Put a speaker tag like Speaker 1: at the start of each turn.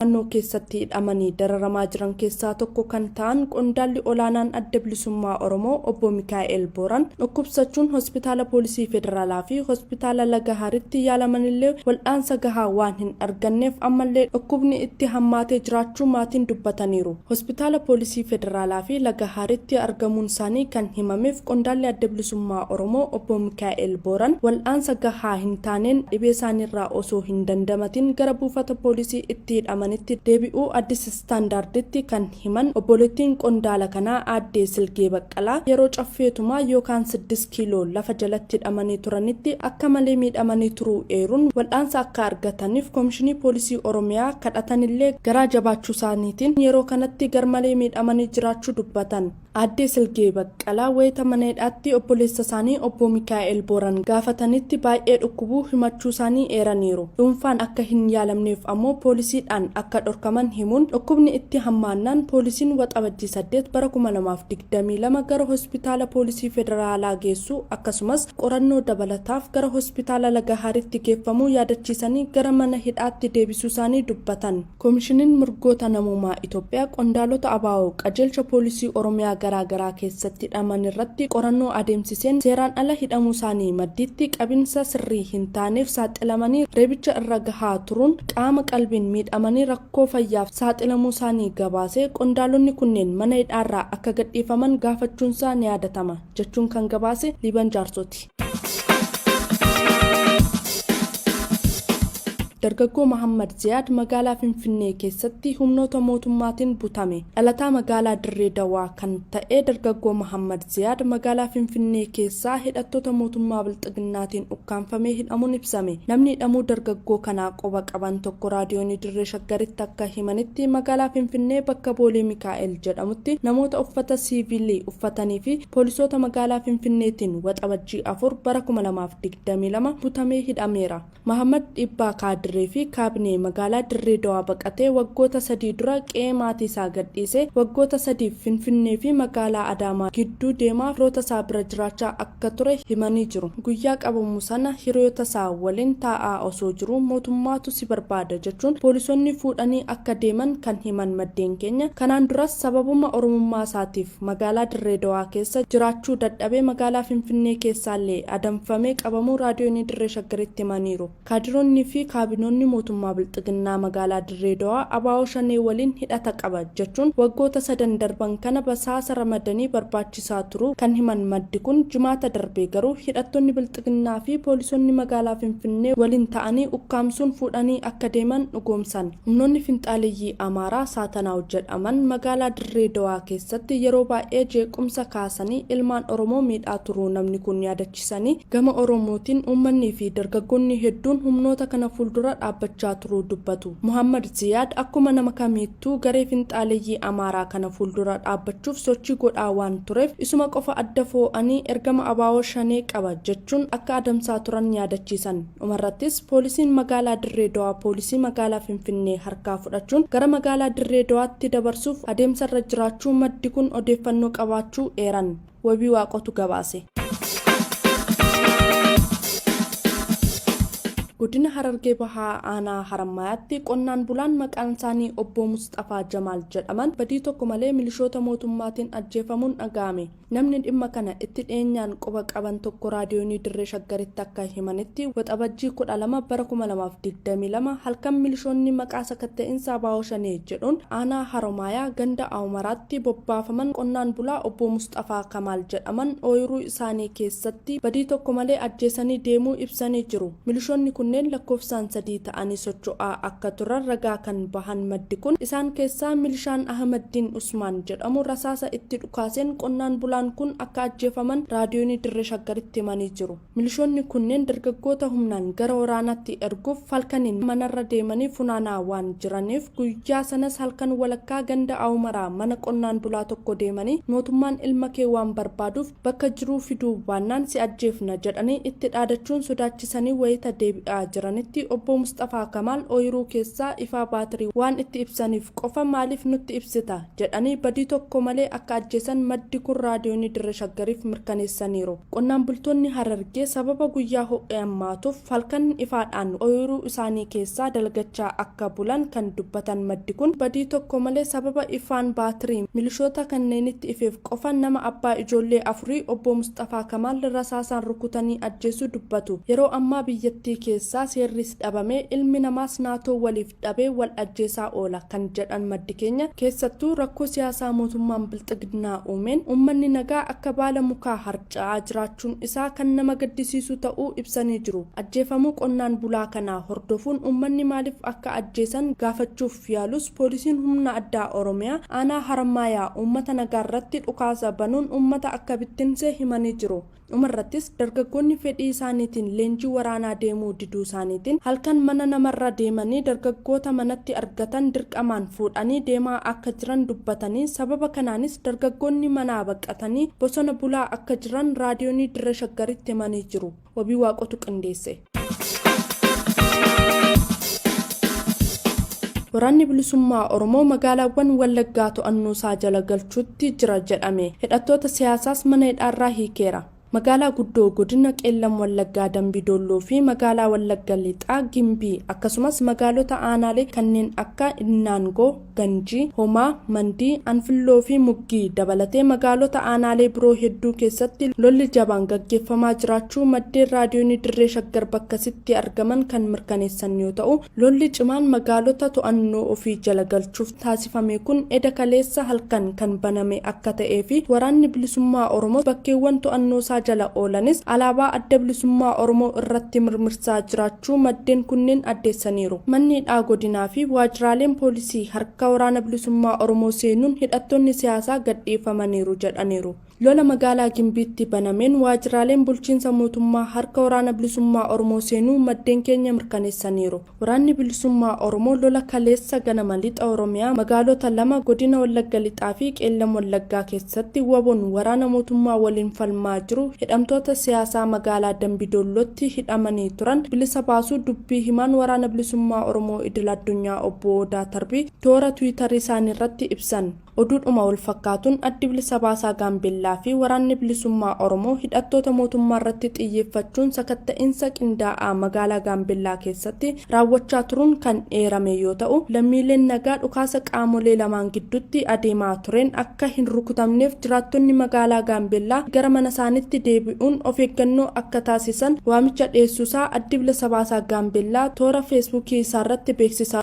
Speaker 1: Naannoo keessatti hidhamanii dararamaa jiran keessaa tokko kan ta'an qondaalli olaanaan Adda Bilisummaa Oromoo Obbo Mikaa'el Booran dhukkubsachuun hospitaala poolisii federaalaa fi hospitaala Laga Haritti yaalamanillee wal'aansa gahaa waan hin arganneef ammallee dhukkubni itti hammaatee jiraachuu maatiin dubbataniiru. Hospitaala poolisii federaalaa fi Laga Haritti argamuun isaanii kan himameef qondaalli Adda Bilisummaa Oromoo Obbo Mikaa'el Booran wal'aansa gahaa hin taaneen dhibee isaaniirraa osoo hin dandamatin gara buufata poolisii itti hidhamanitti deebi'uu Addis Standarditti kan himan obboleettiin qondaala kanaa Aaddee Silgee Baqqalaa yeroo caffeetumaa yookaan 6 kiiloo lafa jalatti hidhamanii turanitti akka malee miidhamanii turuu eeruun wal'aansa akka argataniif Komishinii Poolisii Oromiyaa kadhatanillee garaa jabaachuu isaaniitiin yeroo kanatti garmalee miidhamanii jiraachuu dubbatan. Aaddee Silgee Baqqalaa wayita mana hidhaatti obboleessa isaanii Obbo Mikaa'el Booran gaafatanitti baay'ee dhukkubuu himachuu isaanii eeraniiru. Dhuunfaan akka hin yaalamneef ammoo poolisiidhaan akka dhorkaman himuun dhukkubni itti hammaannaan poolisiin Waxabajjii 8 bara 2022 gara hospitaala poolisii federaalaa geessuu akkasumas qorannoo dabalataaf gara hospitaala Lagahaaritti geeffamuu yaadachiisanii gara mana hidhaatti deebisuu isaanii dubbatan. Komishiniin Mirgoota Namoomaa Itoophiyaa qondaalota ABO qajeelcha poolisii Oromiyaa garaa garaa keessatti hidhaman irratti qorannoo adeemsiseen seeraan ala hidhamuu isaanii maddiitti qabinsa sirrii hin taaneef saaxilamanii reebicha irra gahaa turuun qaama qalbiin miidhamanii rakkoo fayyaaf saaxilamuu isaanii gabaasee qondaalonni kunneen mana hidhaarraa akka gadhiifaman gaafachuunsaa ni yaadatama jechuun kan gabaase Liiban Jaarsooti. Dargaggoo Mahammad Ziyaad magaalaa Finfinnee keessatti humnoota mootummaatiin butame. Dhalataa magaalaa Dirree Dawaa kan ta'e dargaggoo Mahammad Ziyaad magaalaa Finfinnee keessaa hidhattoota mootummaa Bilxiginnaatiin ukkaamfamee hidhamuun ibsame. Namni hidhamuu dargaggoo kanaa quba qaban tokko raadiyoonii Dirree Shaggaritti akka himanitti magaalaa Finfinnee bakka Boolee Mikaa'el jedhamutti namoota uffata siivilii uffatanii fi poolisoota magaalaa Finfinneetiin Waxabajjii 4 bara 2022 butamee hidhameera. Mahaammad dhiibbaa kaadiree fi kaabinee magaalaa Dirree Dawaa baqatee waggoota sadii dura qe'ee maatii isaa gadhiisee waggoota sadiif Finfinnee fi magaalaa Adaamaa gidduu deemaa firoota isaa bira jiraachaa akka ture himanii jiru. Guyyaa qabamu sana hiriyoota isaa waliin taa'aa osoo jiruu mootummaatu si barbaada jechuun poolisoonni fuudhanii akka deeman kan himan maddeen keenya, kanaan duras sababuma Oromummaa isaatiif magaalaa Dirree Dawaa keessa jiraachuu dadhabee magaalaa Finfinnee keessaallee adamfamee qabamuu Raadiyoonii Dirree Shaggaritti himaniiru. Kaadiroonni fi kaabinoonni mootummaa Bilxiginnaa magaalaa Dirree Dawaa ABO Shanee waliin hidhata qaba jechuun waggoota sadan darban kana basaasa ramadanii barbaachisaa turuu kan himan maddi kun, Jimaata darbe garuu hidhattoonni Bilxiginnaa fi poolisoonni magaalaa Finfinnee waliin ta'anii ukkaamsuun fuudhanii akka deeman dhugoomsan. Humnoonni finxaaleyyii Amaaraa Saatanaaw jedhaman magaalaa Dirree Dawaa keessatti yeroo baay'ee jeequmsa kaasanii ilmaan Oromoo miidhaa turuu namni kun yaadachisanii, gama Oromootiin uummannii fi dargaggoonni hedduun humnoota kana fuuldura dhaabbachaa turuu dubbatu. Mohaammad Ziyaad akkuma nama kamiittuu garee finxaaleyyii Amaaraa kana fuuldura dhaabbachuuf sochii godhaa waan tureef isuma qofa adda foo'anii ergama ABO Shanee qaba jechuun akka adamsaa turan yaadachiisan. Dhumarrattis poolisiin magaalaa Dirree Dawaa poolisii magaalaa Finfinnee harkaa fudhachuun gara magaalaa Dirree Dawaatti dabarsuuf adeemsarra jiraachuu maddi kun odeeffannoo qabaachuu eeran. Wabii Waaqootu gabaase. Godina Harargee Bahaa Aanaa Harammayaatti qonnaan bulaan maqaan isaanii Obbo Musxafaa Jamaal jedhaman badii tokko malee milishoota mootummaatiin ajjeefamuun dhaga'ame. Namni dhimma kana itti dhiyeenyaan quba qaban tokko Raadiyoonii Dirree Shaggaritti akka himanitti, Waxabajjii 12 bara 2022 halkan milishoonni maqaa sakatta'insa ABO Shanee jedhuun aanaa Haromaayaa ganda Awumaraatti bobbaafaman qonnaan bulaa Obbo Musxafaa Kamaal jedhaman ooyiruu isaanii keessatti badii tokko malee ajjeesanii deemuu ibsanii jiru. Milishoonni kunneen lakkoofsaan 3 ta'anii socho'aa akka turan ragaa kan bahan maddi kun, isaan keessaa milishaan Ahimaddiin Usmaan jedhamu rasaasa itti dhukaaseen qonnaan bulaan kun akka ajjeefaman Raadiyoonii Dirree Shaggaritti himanii jiru. Milishoonni kunneen dargaggoota humnaan gara waraanaatti erguuf halkaniin manarra deemanii funaanaa waan jiraniif guyyaa sanas halkan walakkaa ganda Awumaraa mana qonnaan bulaa tokko deemanii mootummaan ilma kee waan barbaaduuf bakka jiruu fiduu baannaan si ajjeefna jedhanii itti dhaadachuun sodaachisanii wayita deebi'aa jedhaa jiranitti obbo Musxafaa Kamaal ooyiruu keessaa ifaa baatirii waan itti ibsaniif qofa maaliif nutti ibsita jedhanii badii tokko malee akka ajjeesan maddi kun raadiyoonii Dirree Shaggariif mirkaneessaniiru. Qonnaan bultoonni Harargee sababa guyyaa ho'ee hammaatuuf halkan ifaadhaan ooyiruu isaanii keessaa dalgachaa akka bulan kan dubbatan maddi kun badii tokko malee sababa ifaan baatirii milishoota kanneenitti ifeef qofa nama abbaa ijoollee afurii obbo Musxafaa Kamaal rasaasaan rukutanii ajjeesuu dubbatu. Yeroo ammaa biyyattii keessaa seerris dhabamee ilmi namaas naatoo waliif dhabee wal ajjeesaa oola kan jedhan maddi keenya keessattuu rakkoo siyaasaa mootummaan bilxiginnaa uumeen uummanni nagaa akka baala mukaa harca'aa jiraachuun isaa kan nama gaddisiisu ta'uu ibsanii jiru. Ajjeefamuu qonnaan bulaa kanaa hordofuun uummanni maaliif akka ajjeesan gaafachuuf yaalus poolisiin humna addaa Oromiyaa aanaa Harmaayaa uummata nagaa irratti dhukaasa banuun uummata akka bittinse himanii jiru. Dhumarrattis dargaggoonni fedhii isaaniitiin leenjii waraanaa deemuu diduu isaaniitiin halkan mana namarra deemanii dargaggoota manatti argatan dirqamaan fuudhanii deemaa akka jiran dubbatanii sababa kanaanis dargaggoonni manaa baqatanii bosona bulaa akka jiran raadiyoonii Dirree Shaggaritti himanii jiru. Wabii Waaqotu qindeesse. Waraanni bilisummaa Oromoo magaalaawwan Wallaggaa to'annoo isaa jala galchuutti jira jedhame. Hidhattoota siyaasaas mana hidhaarraa hiikeera. Magaalaa guddoo godina Qeellam Wallaggaa Dambii Dolloo fi magaalaa Wallagga Lixaa Gimbii akkasumas magaalota aanaalee kanneen akka Innaangoo, Ganjii, Homaa, Mandii, Anfilloo fi Muggii dabalatee magaalota aanaalee biroo hedduu keessatti lolli jabaan gaggeeffamaa jiraachuu maddeen raadiyoonii Dirree Shaggar bakkasitti argaman kan mirkaneessan yoo ta'u, lolli cimaan magaalota to'annoo ofii jala galchuuf taasifame kun eda kaleessa halkan kan baname akka ta'ee fi waraanni bilisummaa Oromoo bakkeewwan to'annoo isaa jala oolanis alaabaa adda bilisummaa Oromoo irratti mirmirsaa jiraachuu maddeen kunneen addeessaniiru. Manni hidhaa godinaa fi waajjiraaleen poolisii harka waraana bilisummaa Oromoo seenuun hidhattoonni siyaasaa gadhiifamaniiru jedhaniiru. Lola magaalaa Gimbiitti banameen waajjiraaleen bulchiinsa mootummaa harka waraana bilisummaa Oromoo seenuu maddeen keenya mirkaneessaniiru. Waraanni bilisummaa Oromoo lola kaleessa ganama lixa Oromiyaa magaalota lama godina Wallagga Lixaa fi Qeellam Wallaggaa keessatti waboon waraana mootummaa waliin falmaa jiru hidhamtoota siyaasaa magaalaa Dambidollootti hidhamanii turan bilisa baasuu dubbii himaan waraana bilisummaa Oromoo idil addunyaa obbo Odaa Tarbii toora Tiwiitarii isaanii irratti ibsan. Oduudhuma wal fakkaatuun addi bilisa baasaa Gaambeellaa fi waraanni bilisummaa Oromoo hidhattoota mootummaa irratti xiyyeeffachuun sakatta'insa qindaa'aa magaalaa Gaambeellaa keessatti raawwachaa turuun kan eerame yoo ta'u, lammiileen nagaa dhukaasa qaamolee lamaan gidduutti adeemaa tureen akka hin rukutamneef jiraattonni magaalaa Gaambeellaa gara mana isaaniitti deebi'uun of eeggannoo akka taasisan waamicha dhiyeessuusaa addi bilisa baasaa Gaambeellaa toora feesbuukii isaarratti beeksisaa.